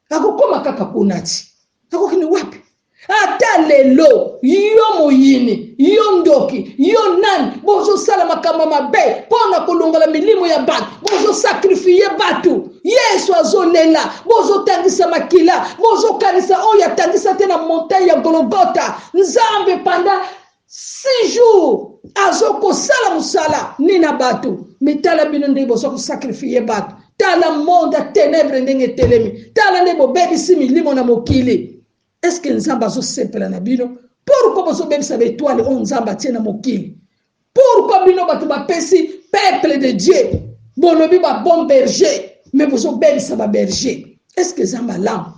Akokoma kaka kuna ti. Akokende wapi? Ata lelo yo moyini, yo ndoki, yo nani, bozosala makambo mabe mpo na kolongola milimo ya bato, bozosakrifie bato. Yesu azolela, bozotangisa makila, bozokanisa oyo atangisa te na montagne ya Golgotha. Nzambe pendant 6 jours azokosala mosala ni na bato me tala bino ndenge boza kosakrifie bato tala monde ya tenebre ndenge etelemi tala nde bobebisi milimo na mokili eske nzambe azosepela na bino pourkui bozobebisa baetoile oyo nzambe atie na mokili pourkui bino bato bapesi peuple de dieu bolobi ba bon berger me bozobebisa baberger eske eza malamu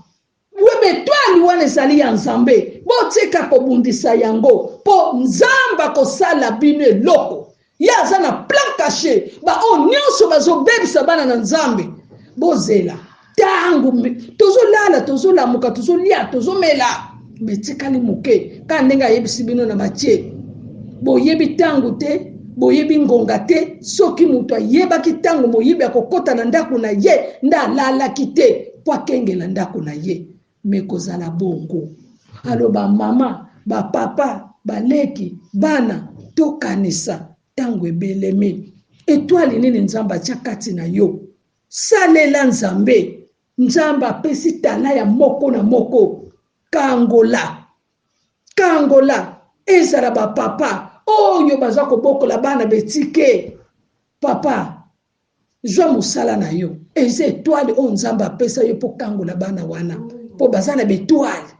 Web etoile wana ezali ya Nzambe, botika kobundisa yango po Nzambe akosala bino eloko. Ye aza na plan cache. Ba oyo nionso bazobebisa bana na Nzambe, bozela tango tozolala, tozolamuka, tozolia, tozomela, betikali moke kaka ndenge ayebisi bino na Matthieu. Boyebi tango te, boyebi ngonga te. Soki moto ayebaki tango moyibi akokota na ndako na ye, nde alalaki te. mpo akengela ndako na ye me kozala bongo alo bamama bapapa baleki bana tokanisa ntango ebelemi etwale nini nzambe atya kati na yo salela nzambe nzambe apesi tala ya moko na moko kangola kangola ezala bapapa oyo baza kobokola bana betike papa Zwa mosala na yo. Eza etoile oyo Nzambe apesa yo mpo kangola bana wana mpo baza na betoile.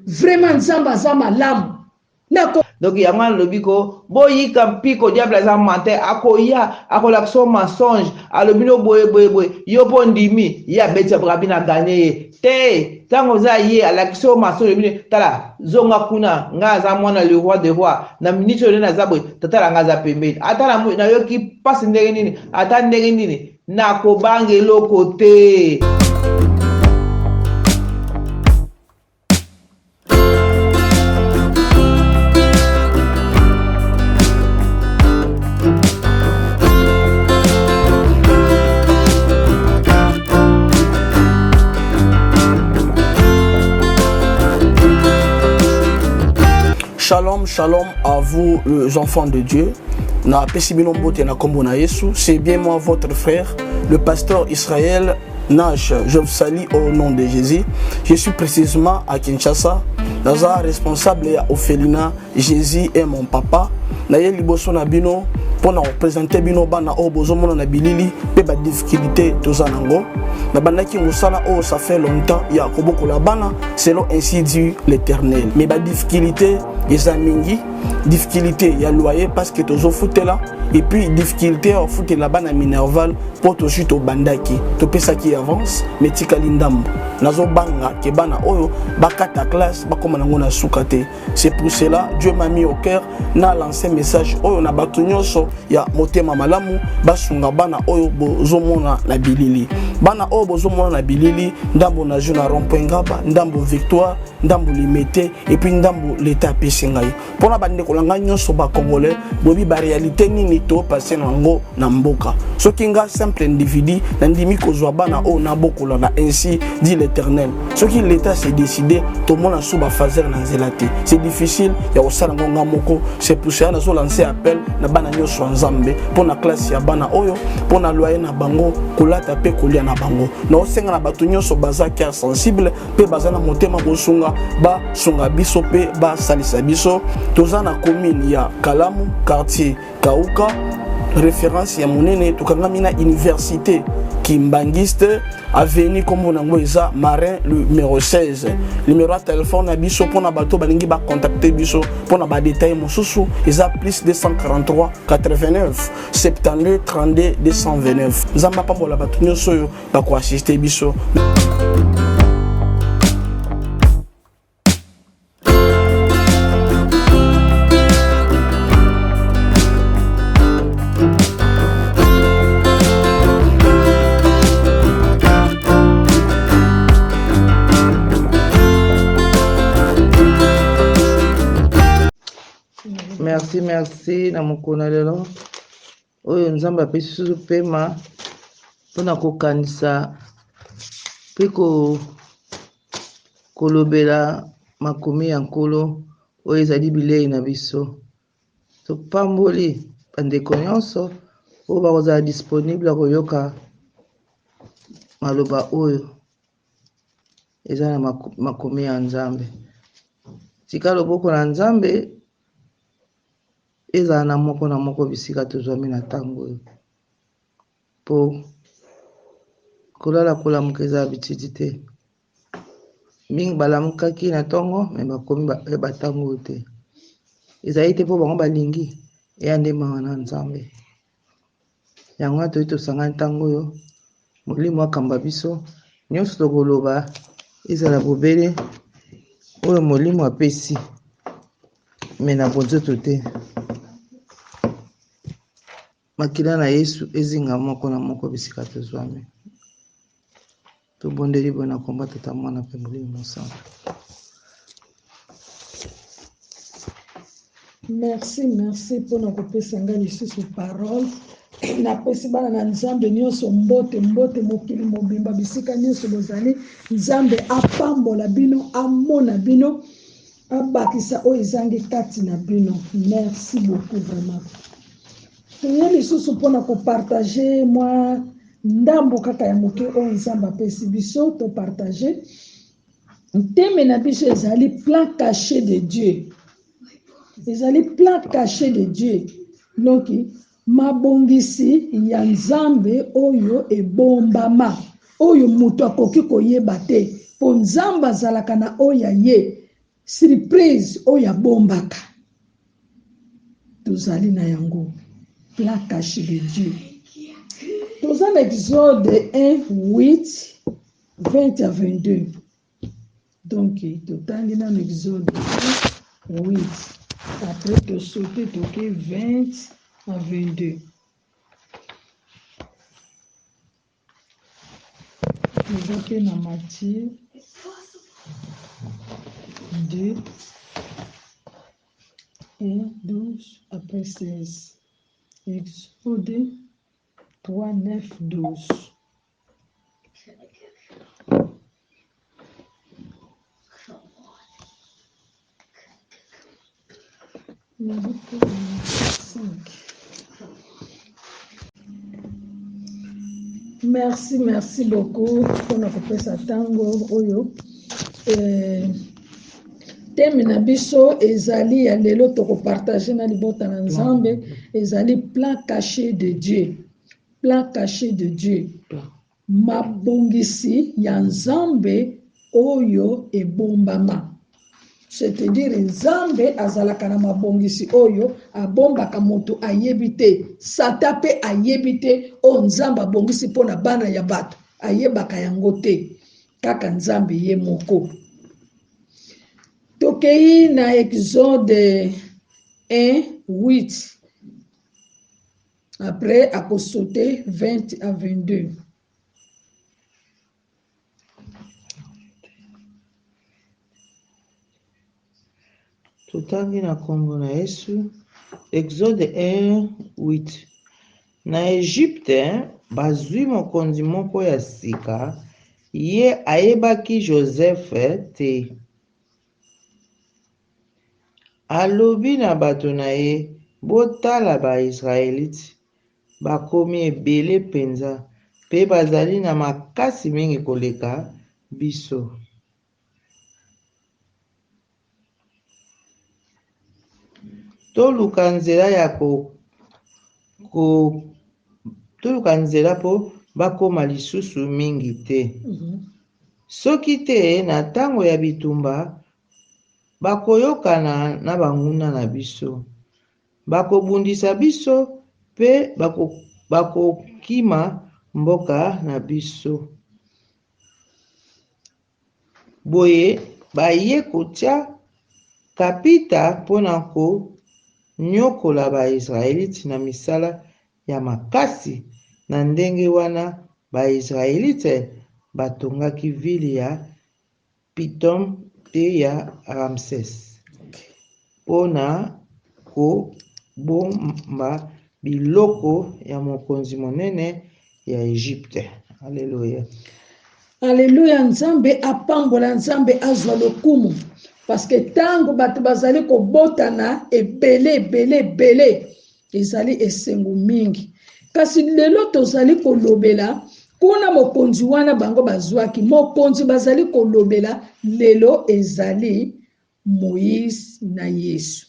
Vraiment Nzambe aza malamu. Nako Donc yango alobi ko boyika mpiko diable aza menteur akoya akolakisa yo mensonge alobi no boye boye boye yo mpo ondimi ye abeti ya brabi na gagne ye te ntango oza ye alakisi yo mensonge olobi tala zonga kuna ngai aza mwana le roi de roi na minute oyo nde naza boye tata na ngai aza pembeni ata nayoki mpasi ndenge nini ata ndenge nini nakobanga eloko te. Shalom, shalom à vous les enfants de Dieu. Na pesi bino mbote na kombo na Yesu. C'est bien moi votre frère, le pasteur Israël Nash. Je vous salue au nom de Jésus. Je suis précisément à Kinshasa. Naza responsable ya orphelinat Jésus est mon papa. Na ye liboso na bino mpo na kopresente bino bana oyo bozomona na bilili mpe badifficulté toza nango nabandaki mosala oyo ça fait longtemps ya kobokola bana selon ainsi dit l'éternel mais badifficulté eza mingi difficulté ya loyer parce que tozofutela et puis difficulté ya kofutela bana minerval mpo tozwi tobandaki topesaki avance mais tikali ndambo nazobanga ke bana oyo bakata classe bakóma nango na suka te C'est pour cela Dieu m'a mis au cœur na lancer message oyo na bato nyonso ya motema malamu basunga bana oyo bozomona na bilili. Bana oyo bozomona na bilili ndambo na na rond-point Ngaba, ndambo Victoire, ndambo Limete et puis ndambo l'État apesi ngai. Pona bandeko na ngai nyonso ba congolais boyebi ba réalité nini to passer na yango na mboka. Soki nga simple individu nandimi kozwa bana oyo nabokola na ainsi dit l'Éternel. Soki l'État s'est décidé tomona sous ba phaser na nzela te. C'est difficile ya kosala ngo nga moko. C'est pour cela nazo lancer appel na bana nyonso ya Nzambe mpo na classe ya bana oyo, mpo na loyer na bango, kolata mpe kolia na bango. Naosenga na bato nyonso baza cœur sensible mpe baza na motema kosunga basunga biso mpe basalisa biso. Toza na commune ya Kalamu, quartier Kauka, référence ya monene tokangami na université kimbanguiste avenue nkombo na yango eza marin numero 16 numero ya telefone na biso mpona bato balingi bacontacte biso mpona badetail mosusu eza plus 243 89 72 32 229 nzambe apambola bato nyonso oyo bakoasiste biso Merci, merci na mokolo na lelo oyo Nzambe apesi biso pema mpona kokanisa. mpe ko kolobela makomi ya Nkolo oyo ezali bilei na biso. Topamboli bandeko nyonso oyo bakozala disponible ya koyoka maloba oyo eza na makomi ya Nzambe. Tika loboko na Nzambe ezala na moko na moko bisika tozwami na ntango oyo, mpo kolala kolamuka eza bitidi te. Mingi balamukaki na ntongo me bakomi ba ntango oyo te. Ezali te mpo bango balingi, eya nde mawa na Nzambe. Yango wana toyi tosangani ntango oyo, Molimo akamba biso nyonso tokoloba ezala bobele oyo Molimo apesi, me na bonzoto te. Makila na Yesu ezinga moko na moko bisika tozwami. Tobondeli boye na komba Tata, Mwana mpe Molimo Mosantu. Merci, merci mpona kopesa ngai lisusu parole. Napesi bana na Nzambe nyonso mbote, mbote mokili mobimba bisika nyonso bozali. Nzambe apambola bino, amona bino, abakisa oyo ezangi kati na bino. Merci beaucoup vraiment. Toye lisusu mpona kopartage mwa ndambo kaka ya moke oyo Nzambe apesi biso topartage. Nteme na biso ezali plan caché de Dieu. Ezali plan caché de Dieu. Donc mabongisi ya Nzambe oyo ebombama, oyo moto akoki koyeba te, mpo Nzambe azalaka na oyo ya ye surprise oyo abombaka. Tozali na yango plan caché de Dieu. Toza na Exode 1 8 20 à 22. Donc totangi nano Exode 1 8 après tosaute toke 20 à 22. Toza mpe na Matthieu 2 1 12 après 16. Exode 3 9 12. Merci, merci beaucoup mpona kopesa ntango oyo eh, teme na biso ezali ya lelo tokopartage na libota na Nzambe ezali plan caché de Dieu. Plan cache de Dieu, mabongisi ya Nzambe oyo ebombama. C'est-à-dire Nzambe azalaka na mabongisi oyo abombaka moto ayebi te. Satan pe ayebi te oyo Nzambe abongisi mpo na bana ya bato, ayebaka yango te. Kaka Nzambe ye moko. Tokei na Exode 1 8. Après ako sauter 20 à 22. Totangi na nkombo na Yesu, Exode 1, 8. Na Egypte, bazwi mokonzi moko ya sika, ye ayebaki Joseph te. Alobi na bato na ye, Botala ba-Israelite, bakomi ebele penza, pe bazali na makasi mingi koleka biso. Toluka nzela ya ko, ko, toluka nzela po bakoma lisusu mingi te. Soki te, na tango ya bitumba, Bakoyokana na banguna na biso, bakobundisa biso mpe bakokima mboka na biso. Boye baye kotia kapita mpo na konyokola ba-Israelite na misala ya makasi. Na ndenge wana ba-Israelite batongaki vile ya Pitom te ya Ramses mpo na kobomba biloko ya mokonzi monene ya Egypte. Alleluia. Aleluya Nzambe apambola Nzambe azwa lokumu parce que ntango bato bazali kobotana ebele ebele ebele ezali esengo mingi kasi lelo tozali kolobela kuna mokonzi wana bango bazwaki mokonzi bazali kolobela lelo ezali Moïse na Yesu.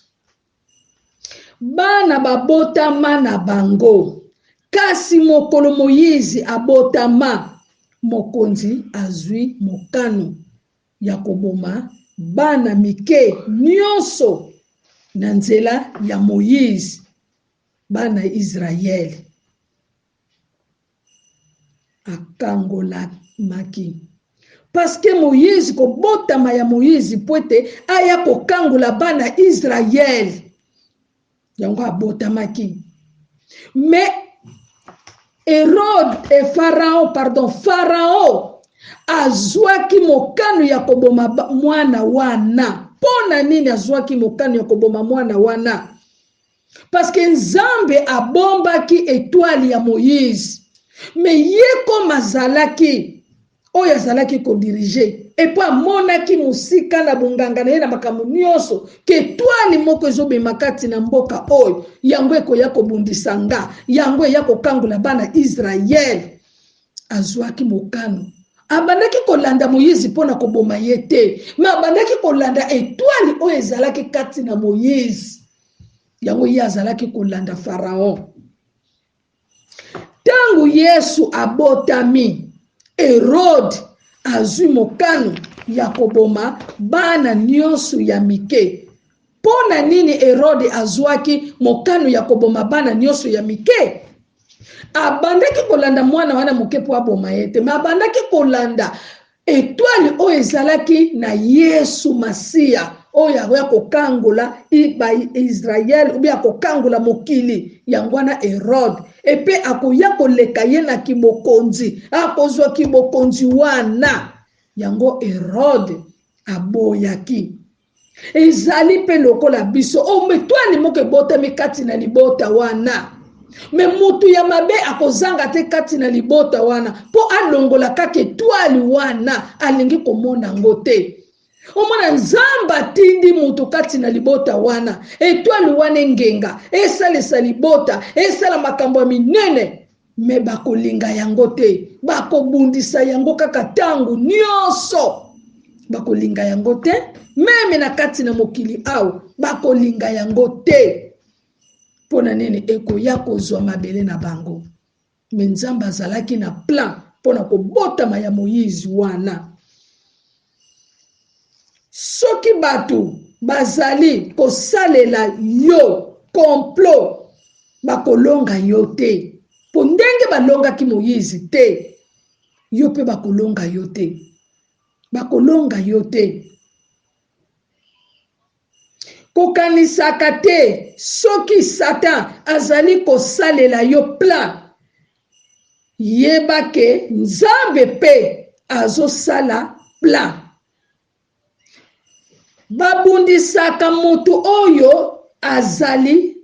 Bana babotama na bango, kasi mokolo Moyize abotama, mokonzi azwi mokano ya koboma bana mike nyonso na nzela ya Moyize, bana Israele. Akangolamaki. Parce que Moïse, kobotama ya Moïse mpo ete aya kokangola bana Israël. Yango abotamaki. Mais Hérode et Pharaon, pardon, Pharaon azwaki mokano ya koboma mwana wana. Mpo na nini azwaki mokano ya koboma mwana wana? Parce que Nzambe abombaki etoile ya Moïse. Mais ye comme azalaki oyo azalaki ko diriger et puis amonaki mosika na bonganga na ye na makambo nyonso ke etoile moko ezobima kati na mboka oyo yango ekoya kobundisa nga yango eya kokangola bana Israël azwaki mokano abandaki kolanda Moyize mpo na koboma ye te me abandaki kolanda etoile oyo ezalaki kati na Moyize Yango ye azalaki kolanda Faraon. Ntango Yesu abotami, Herode azwi mokano ya koboma bana nyonso ya mike. Mpo na nini Herode azwaki mokano ya koboma bana nyonso ya mike? Abandaki kolanda mwana wana moke mpo aboma ye te, me abandaki kolanda Etoile oyo ezalaki na Yesu Masiya oyo akoya kokangola Baisraele obi akokangola mokili yango wana Herode epe akoya koleka ye na kibokonzi akozwa kibokonzi wana yango Herode aboyaki Ezali mpe lokola biso, oh, etoile moko ebotami kati na libota wana. Me mutu ya mabe akozanga te kati na libota wana mpo alongola kaka etoile wana, alingi komona yango te. Omona Nzambe atindi mutu kati na libota wana, etoile wana engenga, esalisa libota, esala makambo ya minene. Me bakolinga yango te, bakobundisa yango kaka ntango nyonso. Bakolinga yango te, meme na kati na mokili awa bakolinga yango te. Mpo na nini? Ekoya kozwa mabele na bango. Me Nzambe azalaki na plan mpo na kobotama ya Moyize wana. Soki bato bazali kosalela yo complot, bakolonga yo te. Mpo ndenge balongaki Moyize te, yo mpe bakolonga yo te. Bakolonga yo te. Kokanisaka te soki Satan azali kosalela yo plan. Yeba ke Nzambe pe azosala plan. Babundisaka moto oyo azali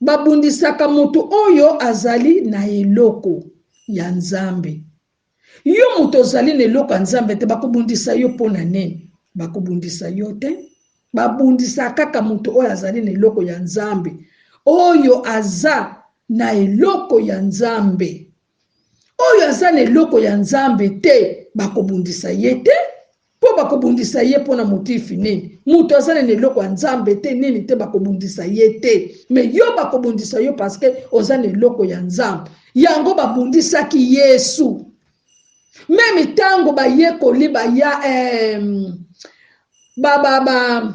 babundisaka moto oyo azali na eloko ya Nzambe. Yo moto ozali na eloko ya Nzambe te, bakobundisa yo mpo na nini? Bakobundisa yo te. Babundisa kaka moto oyo azali na eloko ya Nzambe, oyo aza na eloko ya Nzambe. Oyo aza na eloko ya Nzambe te, bakobundisa ye te. Mpo bakobundisa ye mpo na motifi nini? Moto aza na eloko ya Nzambe te nini te, bakobundisa ye te. Me yo bakobundisa yo parce que oza na eloko ya Nzambe. Yango babundisaki Yesu. Meme ntango bayekoli baya eh, ba, ba, ba,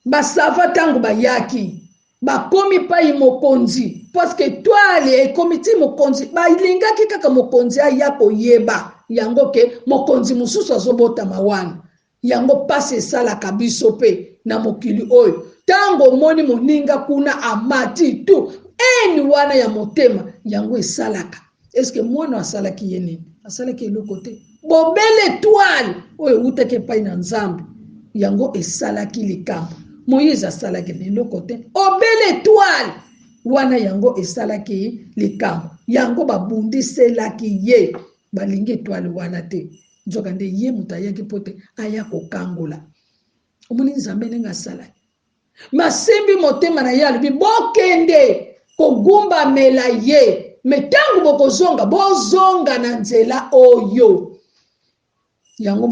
Basava ntango bayaki bakomi pai mokonzi parce que etoile ekomi ti mokonzi balingaki kaka mokonzi aya koyeba yango ke mokonzi mosusu azobotama wana yango mpasi esalaka biso mpe na mokili oyo ntango omoni moninga kuna amati tu eni wana ya motema yango esalaka eske mwana asalaki ye nini asalaki eloko te bobele etoile oyo ewutaki epai na nzambe yango esalaki likambo moïse asalaki eloko te obele etoile wana yango esalaki likambo yango babundiselaki ye. Balingi etoile wana te. Nzokande ye moto ayaki mpo te aya kokangola. Omoni Nzambe ndenge asalaki. Masimbi motema na ye alobi bokende kogumbamela ye me ntango bokozonga bozonga na nzela oyo yango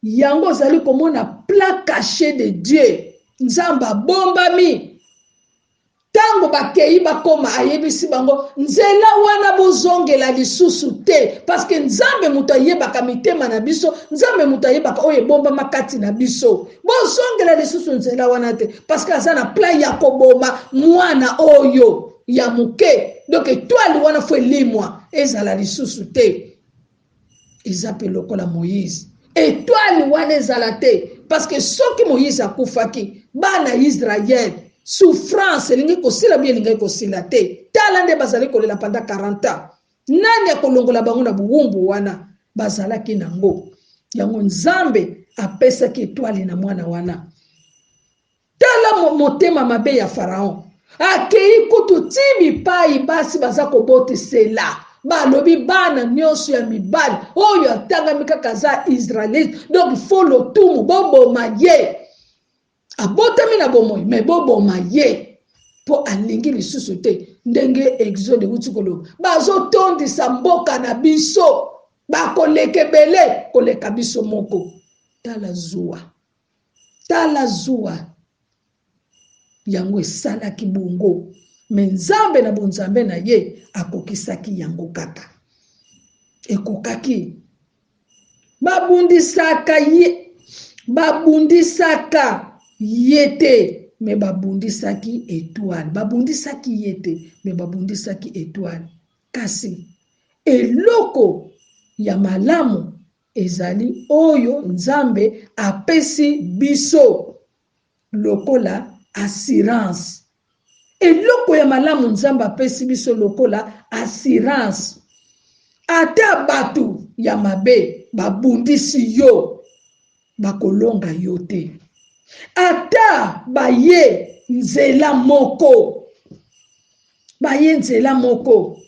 yango ozali komona plan cache de Dieu Nzambe abombami Ntango bakei bakoma, ayebisi bango nzela wana bozongela lisusu te, paske Nzambe moto ayebaka mitema na biso, Nzambe moto ayebaka oyo ebombama kati na biso. Bozongela lisusu nzela wana te, paske aza na plan ya koboma mwana oyo ya moke. Donc etoile wana fo elimwa, ezala lisusu te. Eza pe lokola Moïse. Etoile wana ezala te parce que soki Moïse akufaki bana Israël souffrance elingi kosila bi elingaki kosila te. Tala nde bazali kolela pendant 40 ans. Nani akolongola bango na buwumbu wana bazalaki nango? Yango Nzambe apesaki etoile na mwana wana. Tala motema mabe ya Pharaon. Akei kutu ti bipai basi baza kobotisela. Balobi bana nyonso ya mibali oyo atangami kaka aza israelite, donc faut lotumu boboma ye. Abotami na bomoi mais boboma ye mpo alingi lisusu te ndenge exode euti koloba bazotondisa mboka na biso bakoleka ebele koleka biso moko. Tala zuwa. Tala zuwa yango esalaki bongo, me Nzambe na bonzambe na ye akokisaki yango kaka. Ekokaki. Babundisaka ye, babundisaka ye te, me babundisaki etoile. Babundisaki ye te, me babundisaki etoile. Kasi eloko ya malamu Ezali oyo Nzambe apesi biso lokola assurance. Eloko ya malamu Nzambe apesi biso lokola assurance. Ata bato ya mabe babundisi yo, bakolonga yo te. Ata baye nzela moko, baye nzela moko,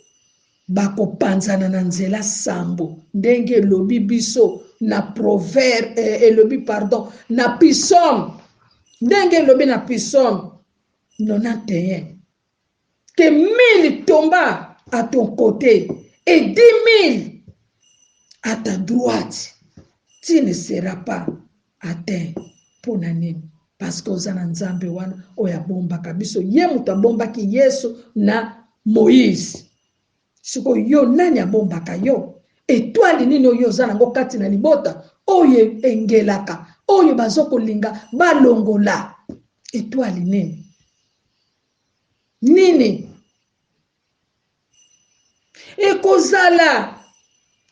Bakopanzana na nzela sambo ndenge elobi biso na proverbe eh, elobi pardon na psaume ndenge elobi na psaume 91 que mille tomba à ton côté et 10 000 à ta droite tu ne seras pas atteint. Mpo na nini? Parce que oza na Nzambe wana oyo abombaka biso. Ye moto abombaki Yesu na Moïse. Sikoyo yo nani abombaka yo? Etoile nini oyo oza nango kati na libota oyo engelaka, oyo bazo kolinga balongola? Etoile nini? Nini? Ekozala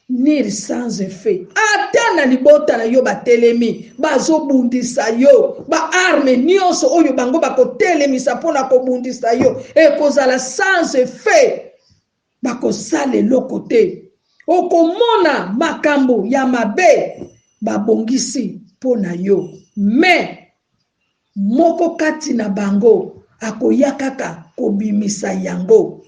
nil sans effet. Ata na libota na yo batelemi, bazobundisa yo, ba arme nyonso oyo bango bakotelemisa mpo na kobundisa yo, ekozala sans effet. Bakosala eloko te. Okomona makambo ya mabe babongisi mpo na yo. Mais Moko kati na bango akoya kaka kobimisa yango.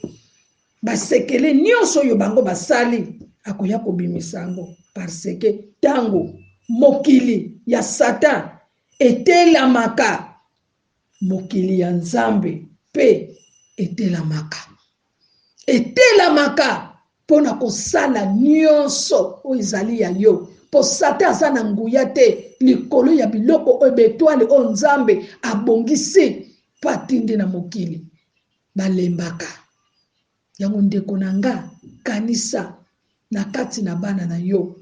Basekele nyonso oyo bango basali, akoya kobimisa yango. Parce que tango mokili ya Satan etelamaka, mokili ya Nzambe pe etelamaka. Etelamaka mpo na kosala nyonso oyo ezali ya yo, mpo Satan aza na nguya te likolo ya biloko oyo baetoile oyo Nzambe abongisi mpo atindi na mokili. Balembaka yango. Ndeko na nga, kanisa na kati na bana na yo,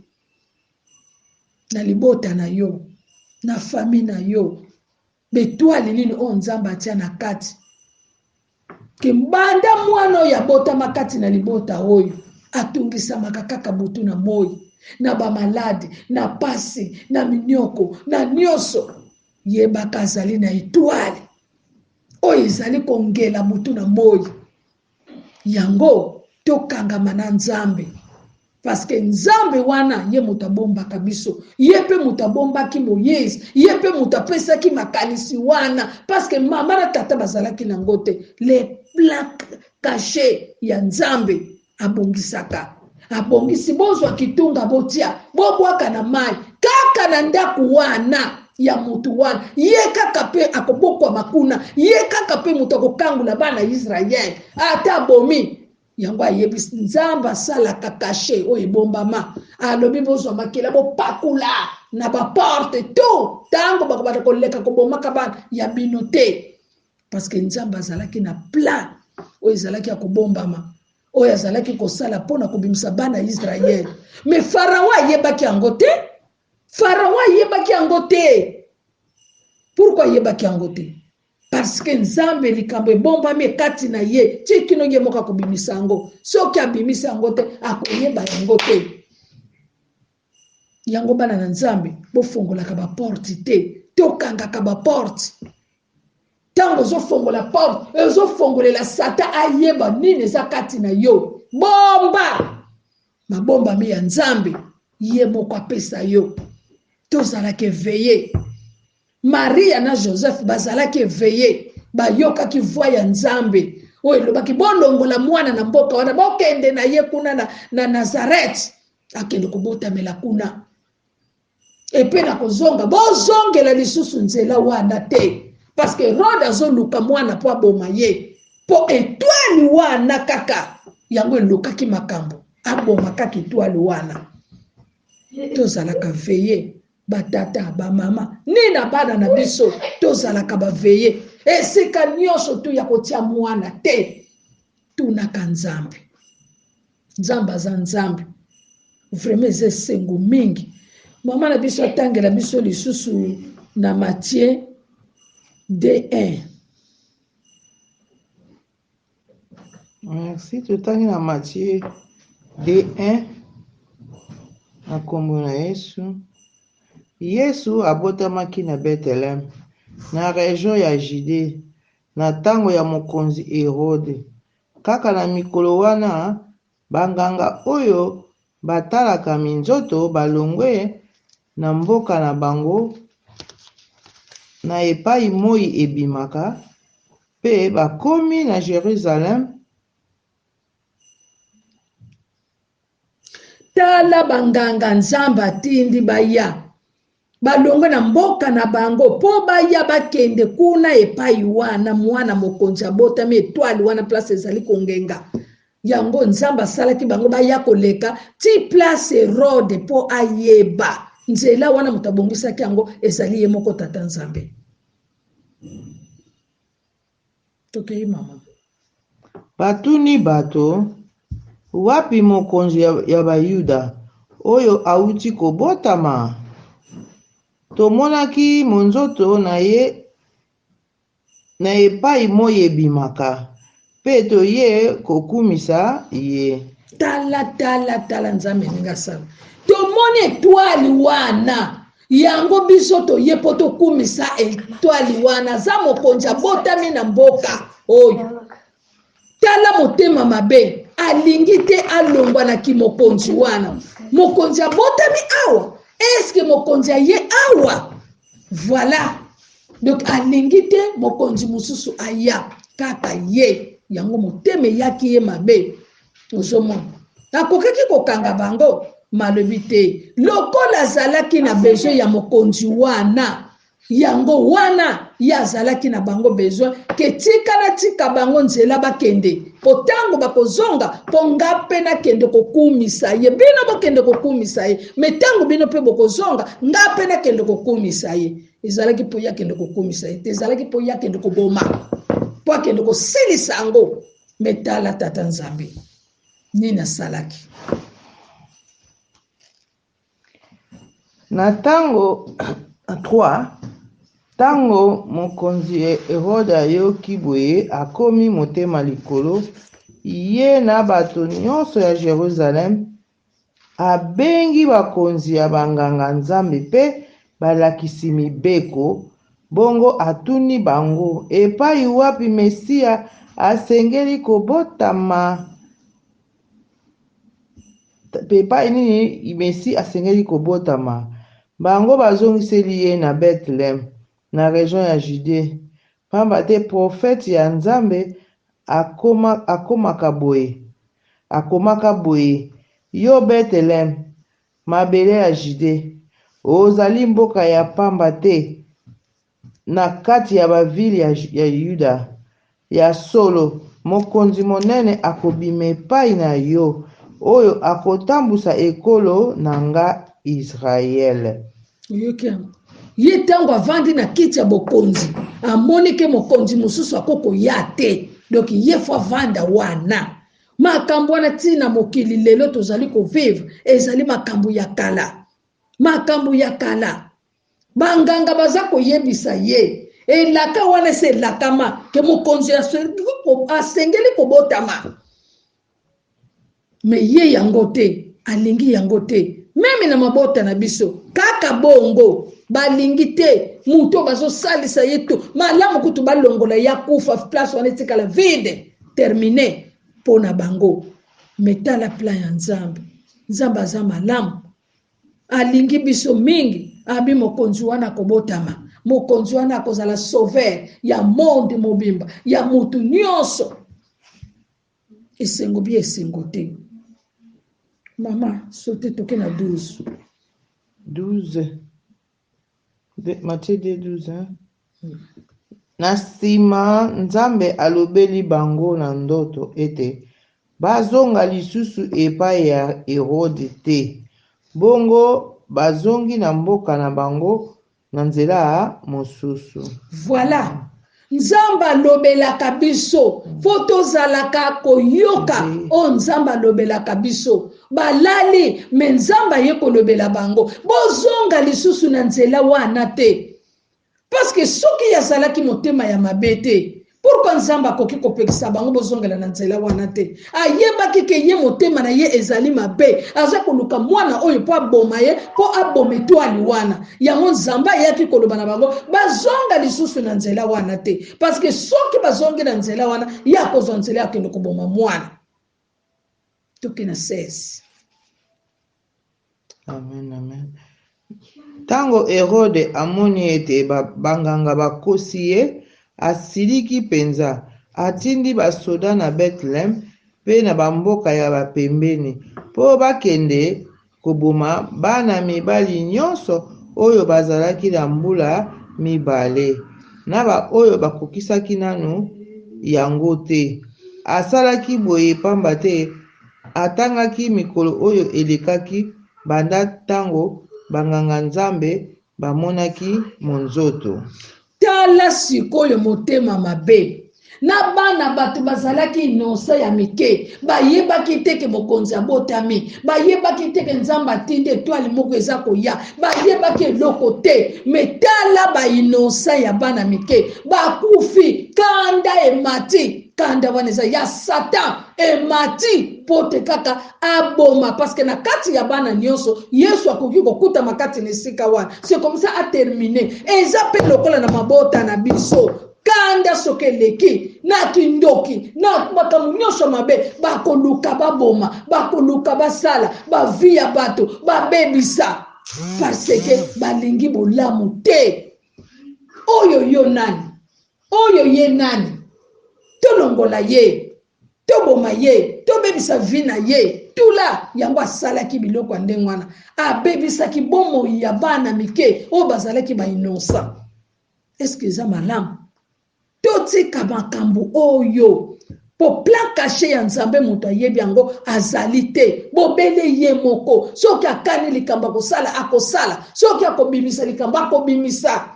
na libota na yo, na famille na yo, Betoile nini oyo Nzambe atia na kati ke banda mwana oyo abotama kati na libota oyo atungisamaka kaka butu na moi na bamaladi na pasi na minyoko na nyonso, yebaka azali na etoile oyo ezali kongela butu na moi. Yango tokangama na Nzambe parce que Nzambe wana ye moto abombaka biso, ye pe moto abombaki Moïse, ye pe moto apesaki makanisi wana parce que mama na tata bazalaki nango te. Les plans cachés ya Nzambe abongisaka. Abongisi, bozwa kitunga botia, bobwaka na mai, kaka na ndako wana ya motu wana, ye kaka mpe akobokwama kuna, ye kaka mpe moto akokangula bana Israel, ata abomi yango. Ayebisi Nzambe asalaka kashe oyo ebombama. Alobi bozwa makila, bopakula na baporte to ntango bakobanda koleka kobomaka bana ya bino te, parce que Nzambe azalaki na plan oyo ezalaki ya kobombama, oyo azalaki kosala mpo na kobimisa bana ya Israele. Me Farao ayebaki yango te. Farao ayebaki yango te. Pourquoi ayebaki yango te? Parce que Nzambe, likambo ebombami ekati na ye ti kino ye moko akobimisa yango. Soki abimisi yango te, akoyeba yango te. Yango bana na Nzambe, bofongolaka baporte te, tokangaka baporte. Ntango ozofongola porte, ozofongolela Satan ayeba nini eza kati na yo. Bomba mabombami ya Nzambe, ye moko apesa yo. Tozalaka eveye. Maria na Joseph bazalaki eveye, bayokaki voix ya Nzambe oyo elobaki bolongola mwana na mboka wana, bokende na ye kuna na, na Nazareth, akende kobotamela kuna, epe na kozonga bozongela lisusu nzela wana te, parce que Herode azoluka mwana mpo aboma ye, mpo etoile wana kaka yango elukaki makambo, aboma kaka etoile wana. Tozalaka veye, batata, bamama, ni na bana na biso, tozalaka baveye esika nyonso tu ya kotia mwana te. Tunaka Nzambe. Nzambe aza Nzambe vraiment, eza esengo mingi. Mama na biso atangela biso lisusu na Matthieu D1. Merci, totangi na Matthieu D1 na nkombo na Yesu. Yesu abotamaki na Bethlehem na region ya Judee na ntango ya mokonzi Herode. Kaka na mikolo wana, banganga oyo batalaka minzoto balongwe na mboka na bango na epai moi ebimaka mpe bakomi na Jerusalem. Tala banganga Nzambe atindi baya, balongwe na mboka na bango mpo baya bakende kuna epai wana mwana mokonzi abotami, etoile wana place ezali kongenga. Yango Nzambe asalaki bango baya koleka ti place Herode mpo ayeba nzela wana. Moto abongisaki yango ezali ye moko Tata Nzambe. Tokei mama. Batuni bato, Wapi mokonzi ya, ya Bayuda oyo auti kobotama? Tomonaki monzoto na ye na epai moi ebimaka, mpe toye kokumisa ye. Tala, tala, tala Nzambe ndenge asala. Tomoni etoile wana, yango biso toye mpo tokumisa etoile wana. Aza mokonzi abotami na mboka oyo. Tala motema mabe, alingi te alongwa na kimokonzi wana. Mokonzi abotami awa, eske mokonzi aye awa? Voilà, donc alingi te mokonzi mosusu aya, kaka ye. Yango motema eyaki ye mabe. Ozomona, akokaki kokanga bango, malobi te, lokola azalaki na besoin ya mokonzi wana. Yango wana ye azalaki na bango besoin ke tika natika bango nzela bakende, mpo ntango bakozonga, mpo nga mpe nakende kokumisa ye. Bino bokende kokumisa ye, me ntango bino mpe bokozonga, nga mpe nakende kokumisa ye. Ezalaki mpo ye akende kokumisa ye te, ezalaki mpo ye akende koboma, mpo akende kosilisa yango. Me tala Tata Nzambe nini asalaki. Na ntango 3 ntango mokonzi Herode ayoki boye, akomi motema likolo, ye na bato nyonso ya Jerusalem. Abengi bakonzi ya banganga-nzambe mpe balakisi mibeko, bongo atuni bango epai wapi Mesia asengeli kobotama. Mpe epai nini Messi asengeli kobotama? Bango bazongiseli ye, Na Bethlehem, na region ya Judee, pamba te profete ya Nzambe akoma, akomaka boye, akomaka boye. Yo Beteleme, mabele ya Jude, ozali mboka ya pamba te na kati ya ba villes ya, ya Yuda. Ya solo, mokonzi monene akobima epai na yo, oyo akotambusa ekolo na nga Israele. Oyoki yango? Ye ntango avandi na kiti ya bokonzi, amoni ke mokonzi mosusu akoki koya te, donc ye fo avanda wana. Makambo wana ti na mokili lelo tozali ko vivre ezali makambo ya kala, makambo ya kala. Banganga baza koyebisa ye elaka wana esi elakama ke mokonzi asengeli kobotama. Me ye yango te, alingi yango te. Meme na mabota na biso kaka bongo, balingi te moto bazosalisa ye to malamu kutu balongola ye akufa, place wana etikala vide, termine mpo na bango. Me tala plan ya Nzambe. Nzambe aza malamu, alingi biso mingi. Abi mokonzi wana akobotama, mokonzi wana akozala sauveur ya monde mobimba, ya mutu nyonso. Esengo bi esengo te. Mama, sote toke na 12. 12. De, Matthieu 2, 12, hein? Na nsima, Nzambe alobeli bango na ndoto ete bazonga lisusu epai ya Erode te. Bongo bazongi na mboka na bango na nzela mosusu. Voilà. Nzambe alobelaka biso fo tozalaka koyoka oyo Nzambe alobelaka biso. Balali me Nzambe aye kolobela bango, bozonga lisusu na nzela wana te. Parce que soki azalaki motema ya mabe te, pourquoi Nzambe akoki kopekisa bango bozongela na nzela wana te? Ayebaki ke ye motema na ye ezali mabe, aza koluka mwana oyo mpo aboma ye, mpo aboma etwali wana. Yango Nzambe ayaki koloba na bango bazonga lisusu na nzela wana te, parce que soki bazongi na nzela wana, ye akozwa nzela ya kende koboma mwana. Toke na 16. Amen, amen. Ntango Erode amoni ete banganga bakosi ye, asiliki mpenza. Atindi basoda na Bethlehem mpe na bamboka ya bapembeni mpo bakende koboma bana mibali nyonso oyo bazalaki na mbula mibale na baoyo bakokisaki nanu yango te. Asalaki boye pamba te atangaki mikolo oyo elekaki banda tango banganga-Nzambe bamonaki monzoto. Tala sikoyo motema mabe na bana bato bazalaki innocent ya mike, bayebaki te ke mokonzi abotami, bayebaki te ke Nzambe atindi etoile moko eza koya, bayebaki eloko te. Me tala ba innocent ya bana mike bakufi, kanda emati. Kanda wana eza ya Satan, emati po te kaka aboma, parce que na kati ya bana nyonso Yesu akoki kokutama kati na esika wana. C'est comme ça a termine. Eza pe lokola na mabota na biso, kanda soki eleki na kindoki na makambo nyonso mabe, bakoluka baboma, bakoluka basala ba vie ya bato babebisa, parce que balingi bolamu te. Oyo yo nani? Oyo ye nani? Tolongola ye, toboma ye, tobebisa vie na ye. Tula yango asalaki biloko ya ndenge wana, abebisaki bomoi ya bana mike oyo bazalaki ba innocent. Est-ce que eza malamu? Totika makambo oyo po plan caché ya Nzambe moto ayebi yango azali te, bobele ye moko. Soki akani likambo akosala, akosala. Soki akobimisa likambo, akobimisa.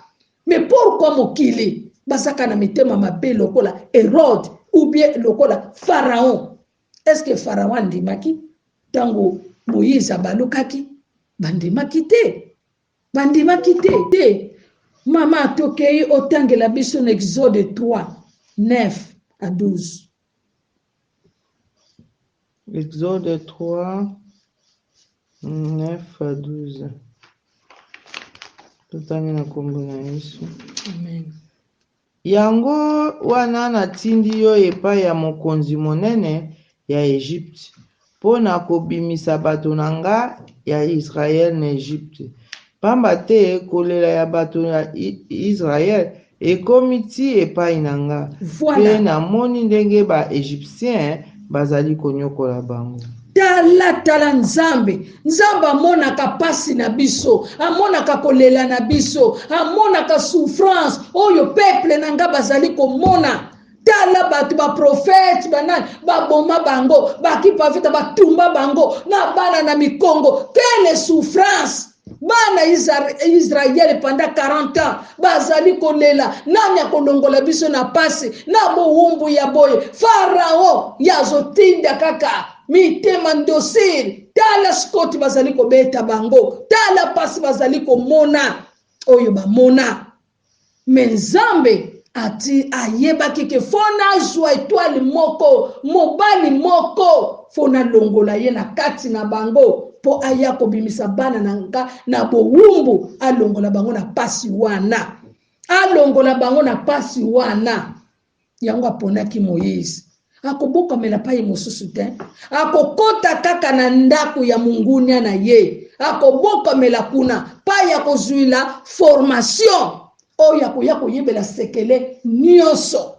Mais pourquoi mokili bazaka na mitema mabe lokola Herode ou bien lokola Pharaon? Est-ce que Pharaon andimaki tango Moïse abalukaki? Bandimaki te. Bandimaki te. Te. Mama tokei otangela biso na Exode 3, 9 à 12. Exode 3, 9 à 12. Totangi na nkombo na Yesu. Amen. Yango wana natindi yo epai ya mokonzi monene ya Egypte, mpo na kobimisa bato na nga ya Israël na Egypte. Pamba te kolela ya bato ya Israël ekomi tii epai na nga, Voilà. mpe namoni ndenge ba Egyptiens bazali konyokola bango. Tala tala Nzambe. Nzambe amonaka pasi na biso, amonaka kolela na biso, amonaka souffrance oyo peuple na nga bazali komona. Tala bato ba prophète banani baboma bango, bakipavita batumba bango na bana na mikongo. Quelle souffrance! Bana Israël pendant 40 ans bazali kolela, nani akolongola biso na pasi na bowumbu ya boye? Farao ye azotinda kaka mitema ndosir. Tala Scott bazali kobeta bango, tala pasi bazali komona oyo bamona. Me Nzambe ati ayebaki ke fo nazwa etoile moko, mobali moko, fo nalongola ye na kati na bango mpo aya kobimisa bana na nga na bowumbu, alongola bango na pasi wana, alongola bango na pasi wana. Yango aponaki Moize. Akobokamela pai mosusu te. Akokota kaka na ndako ya mongunia na ye. Akobokamela kuna pai akozwila formation oyo akoya koyebela sekele nyonso.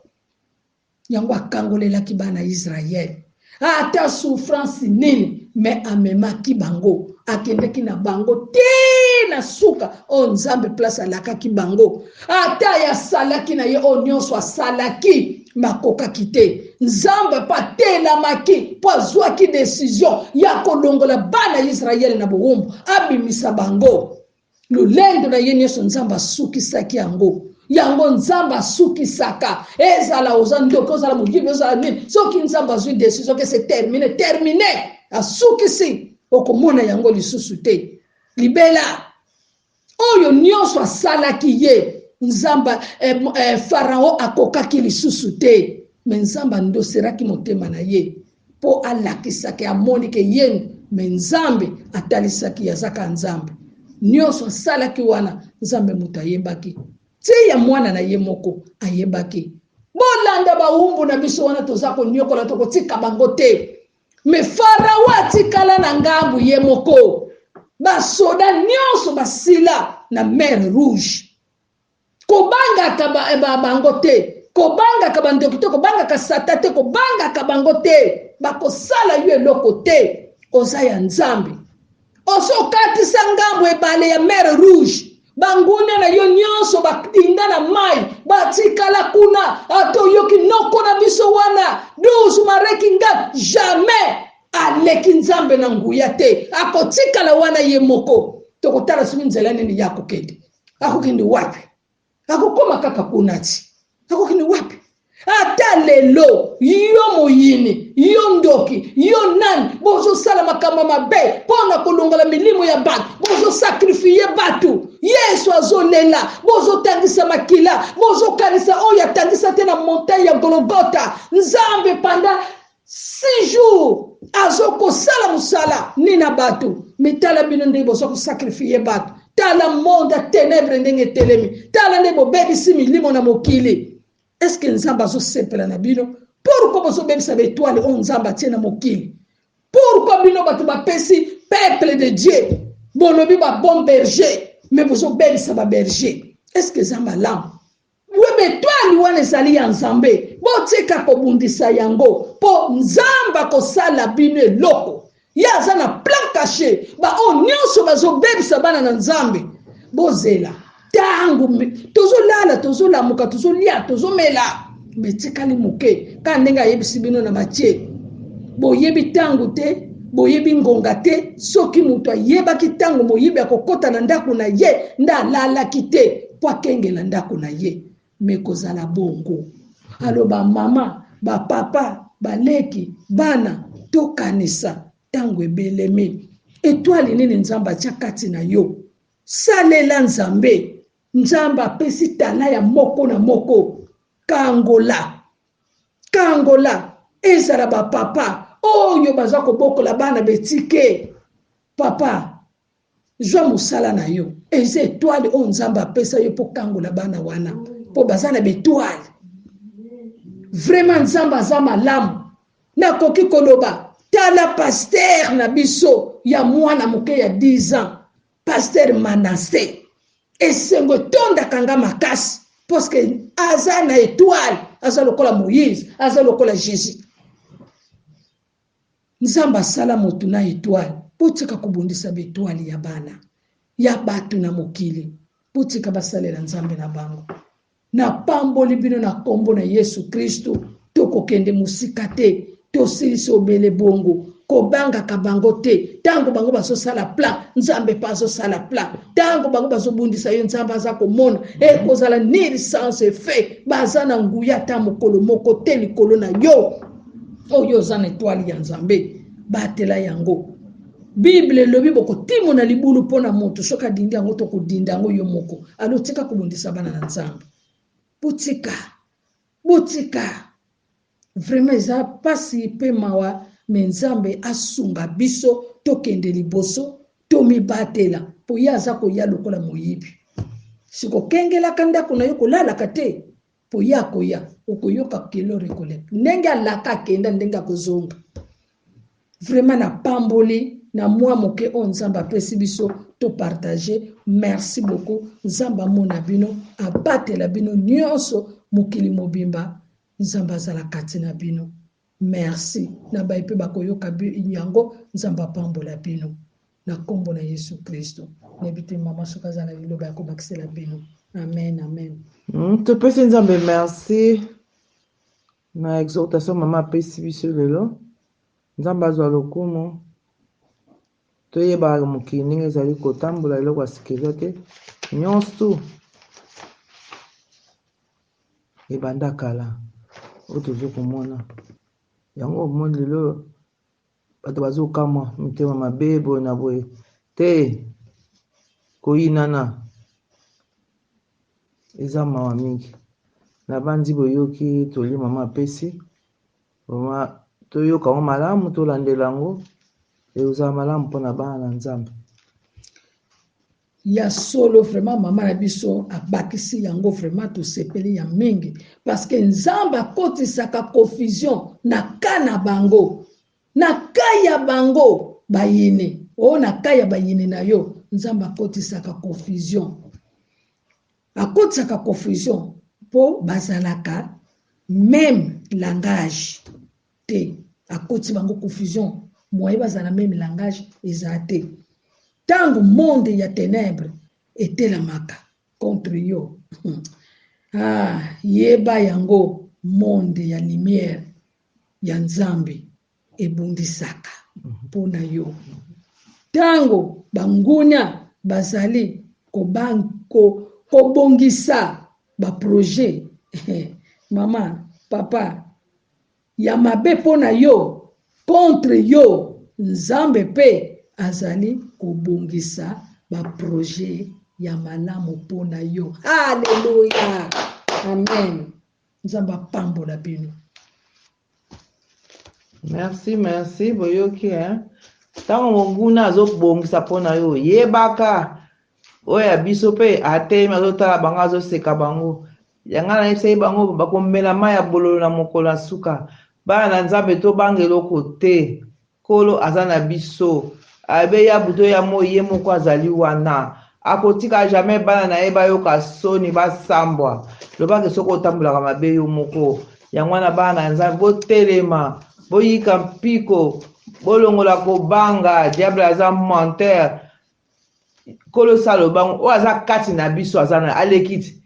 Yango akangolelaki bana Israël. Ata souffrance nini, mais amemaki bango, akendaki na bango ti na suka oyo Nzambe place alakaki bango. Ata ye asalaki na ye oyo nyonso asalaki, mais akokaki te. Nzambe mpe atelamaki mpo azwaki decision ya kolongola bana ya Israël na bowumbu, abimisa bango. Lolendo na ye nyonso Nzambe asukisaki yango. Yango Nzambe asukisaka. Ezala oza ndoki, ozala moyibi, ozala nini, soki Nzambe azwi decision ke c'est termine, termine, asukisi, okomona yango lisusu te libela. Oyo nyonso asalaki ye Nzambe, eh, eh, Farao akokaki lisusu te, me Nzambe andoseraki motema na ye mpo alakisaki, amoni ke ye me Nzambe atalisaki ye azaka Nzambe. Nyonso asalaki wana Nzambe moto ayebaki, ti ya mwana na ye moko ayebaki. Bolanda bawumbu na biso wana toza konyokola, tokotika bango te. Me Farao atikala na ngambu ye moko, basoda nyonso basila na mer Rouge. Kobangaka ba, ba, bango te, kobangaka bandoki te, kobangaka Satan te, kobangaka bango te, bakosala yo eloko te, oza ya Nzambe. Ozokatisa ngambo ebale ya mer Rouge, banguna na yo nyonso badinda na mai, batikala kuna. Ata oyoki noko na biso wana 12 mareki nga jamais aleki Nzambe na nguya te, akotikala wana ye moko. Tokotala soki nzela nini ya kokende, akokende wapi? Akokoma kaka kuna ti akokende wapi? Ata lelo yo moyini, yo ndoki, yo nani, bozosala makambo mabe mpo na kolongola milimo ya bato, bozosakrifie bato. Yesu azolela, bozotangisa makila, bozokanisa oyo atangisa te na montagne ya Golgotha. Nzambe pendant 6 jours azokosala mosala ni na bato, mitala bino ndenge boza kosakrifie bato. Tala monde ya tenebre ndenge etelemi, tala nde bobebisi milimo na mokili. Est-ce que Nzambe azosepela na bino? Pourquoi bozobebisa ba etoile oyo Nzambe atie na mokili? Pourquoi bino bato bapesi peuple de Dieu bolobi ba bon berger, mais bozobebisa ba berger? Est-ce que eza malamu? Webe etoile wana ezali ya Nzambe, botika kobundisa yango po Nzambe akosala bino eloko. Ye aza na plan cache. Ba oyo nyonso bazobebisa bana na Nzambe, bozela tango tozolala, tozolamuka, tozolia, tozomela, metikali moke kaka ndenge ayebisi bino na Matie. Boyebi tango te, boyebi ngonga te. Soki moto ayebaki tango moyibi akokota na ndako na ye, nde alalaki te mpo akengela ndako na ye. Me kozala bongo. Alo ba mama, ba papa, baleki, bana, tokanisa tango ebelemi. Etoile nini Nzambe atia kati na yo? Salela Nzambe. Nzambe apesi tala ya moko na moko. Kangola. Kangola. Ezala ba papa oyo baza kobokola bana betike. Papa, zwa mosala na yo, eza etoile oyo Nzambe apesa yo mpo kangola bana wana, mpo baza na betoile. Vraiment Nzambe aza malamu. Nakoki koloba, tala pasteur na biso ya mwana moke ya 10 ans, pasteur Manasse. Esengo etondaka nga makasi parce que aza na etoile, aza lokola Moïse, aza lokola Jésus. Nzambe asala moto na etoile. Botika kobundisa ba etoile ya bana ya bato na mokili. Botika basalela Nzambe na bango. Napamboli bino na kombo na Yesu Kristu, tokokende mosika te, tosilisi obele bongo. Kobangaka bango te, tango bango bazosala plan, Nzambe pe azosala plan. Tango bango bazobundisa yo, Nzambe aza komona. Ekozala nil sans effet, baza na nguya ata mokolo moko te likolo na yo. Oyo oza na etoile ya Nzambe, batela yango. Bible elobi bokotimona libulu mpo na moto soki adindi yango to kodinda yango yo moko. Alo tika kobundisa bana na Nzambe. Botika. Botika. Vraiment eza pasi pe mawa me Nzambe asunga biso tokende liboso tomibatela po ye aza koya lokola moyibi. Sikokengelaka ndako na yo kolalaka te po ye akoya okoyoka kelore koleka ndenge alaka akenda ndenge akozonga. Vraiment na pamboli na mwa moke oyo Nzambe apesi biso to partager. Merci beaucoup. Nzambe amona bino, abatela bino nyonso mokili mobimba. Nzambe azala kati na bino. Merci. Na baye pe bakoyoka yango, Nzambe apambola bino. Na kombo na Yesu Kristo. Nayebi te mama soki aza na liloba ya kobakisela bino. Amen, amen. Topesi Nzambe merci. Na exhortation mama apesi biso lelo, Nzambe azwa lokumu. Toyeba mokili ndenge ezali kotambola, eloko ya sika eza te. Nyonso ebanda kala oyo tozo komona yango omoni lelo bato bazokamwa mitema mabe boye na boye te koyinana Eza mawa mingi. Nabanzi boyoki toli mama apesi. Vraiment toyoka yango malamu, tolandela yango. Ekozala malamu mpona bana na Nzambe. Ya solo vraiment mama na biso abakisi yango vraiment tosepeli ya mingi parce que Nzambe akotisaka confusion na cas na bango na cas ya bango bayini o oh, na cas ya bayini na yo Nzambe akotisaka confusion Akotisaka confusion po bazalaka meme langage te akotisi bango confusion moyen bazala meme langage eza te tango monde ya tenebre etelamaka contre yo ah yeba yango monde ya lumière ya nzambe ebundisaka mpo na yo. Ntango banguna bazali kobongisa ba projets, mama, papa, ya mabe mpo na yo, contre yo, Nzambe mpe azali kobongisa ba projets ya malamu mpo na yo. Alleluia! Amen. Nzambe apambola bino. Merci, merci, boyoki hein. Ntango monguna azobongisa mpo na yo, yebaka oyo ya biso mpe atelemi azotala bango azoseka bango. Yanga nayebisaki bango bakomela mai ya bololo na mokolo ya suka. Bana na Nzambe tobanga eloko te. Nkolo aza na biso. Abe ya butu ya moi ye moko azali wana. Akotika jamais bana na ye bayoka soni basambwa. Lobake soki otambolaka mabe yo moko. Yango wana bana na Nzambe botelema, boyika mpiko, bolongola kobanga. Diable aza menteur. Nkolo sala lobango oyo aza kati na biso aza na aleki ti.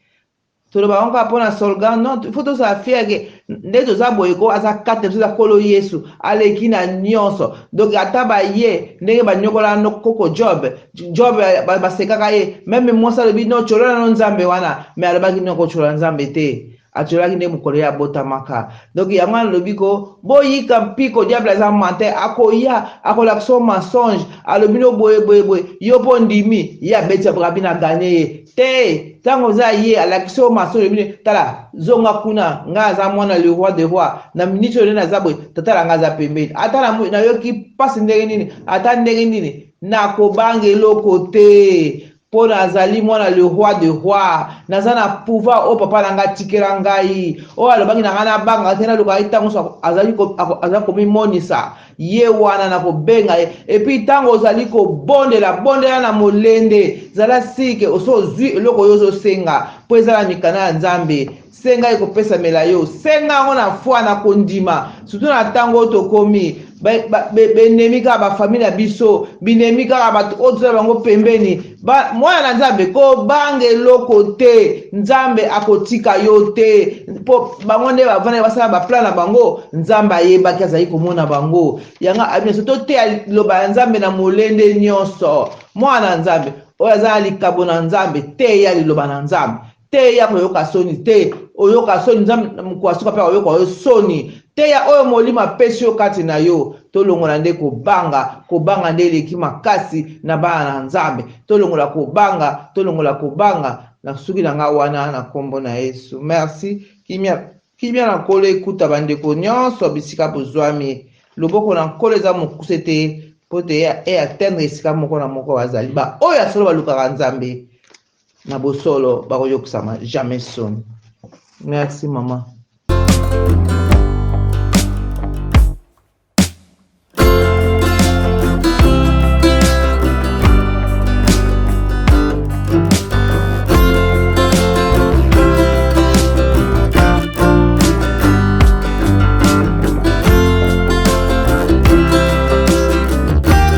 Toloba yango kaka pona solgan non il faut tozala fier ke nde toza boye ko aza kati na biso eza kolo yesu aleki na nyonso donc ata baye ndenge banyokola no koko job job basekaka ye meme mwasi alobi no tsholola no nzambe wana mais alobaki no kotshola nzambe te atsholaki nde mokolo ye abotamaka donc yango wana alobi ko boyika mpiko diable aza menteur akoya akolakisa yo mensonge alobi no boye boye boye yo mpo ondimi ye abeti abrabi na ganye ye te ntango oza ye alakisi yo mensonge olobi tala zonga kuna ngai aza mwana le roi de roi na minute oyo nde naza boye tata na ngai aza pembeni ata nayoki mpasi ndenge nini ata ndenge nini nakobanga eloko te Mpo nazali mwana le roi de roi, naza na pouvoir oyo papa na ngai atikela ngai, oyo alobaki na ngai nabanga te, naluka ye ntango nyonso azali azali komimonisa, ye wana nakobenga ye. Epuis ntango ozali kobondela, bondela na molende, zala sike osi ozwi eloko oyo ozosenga, mpo eza na mikanda ya Nzambe. Senga ekopesamela yo, senga yango na foi, na kondima, surtout na ntango oyo tokomi. Benemi kaka bafamile na biso, binemi kaka bato oyo toza bango pembeni. Mwana na Nzambe, kobanga eloko te, Nzambe akotika yo te, mpo bango nde bavandaki basala baplan na bango. Nzambe ayebaki, azali komona bango. Yango abiso toteya liloba ya Nzambe na molende nyonso. Mwana na Nzambe oyo aza na likabo na Nzambe, teya liloba na Nzambe, teya, koyoka soni te. Oyoka soni, Nzambe mokolo asuka mpe akoyoka yo soni. Teya oyo Molimo apesi yo kati na yo. Tolongola nde kobanga. Kobanga nde eleki makasi na bana na Nzambe. Tolongola kobanga, tolongola kobanga. Na suki na nga wana na nkombo na Yesu. Merci. Kimia, kimia na Nkolo ekuta bandeko nyonso bisika bozwami. Loboko na Nkolo eza mokuse te mpo te e atteindre esika moko na moko bazali. Ba oyo ya solo balukaka Nzambe na bosolo bakoyokisama jamais soni. Merci mama.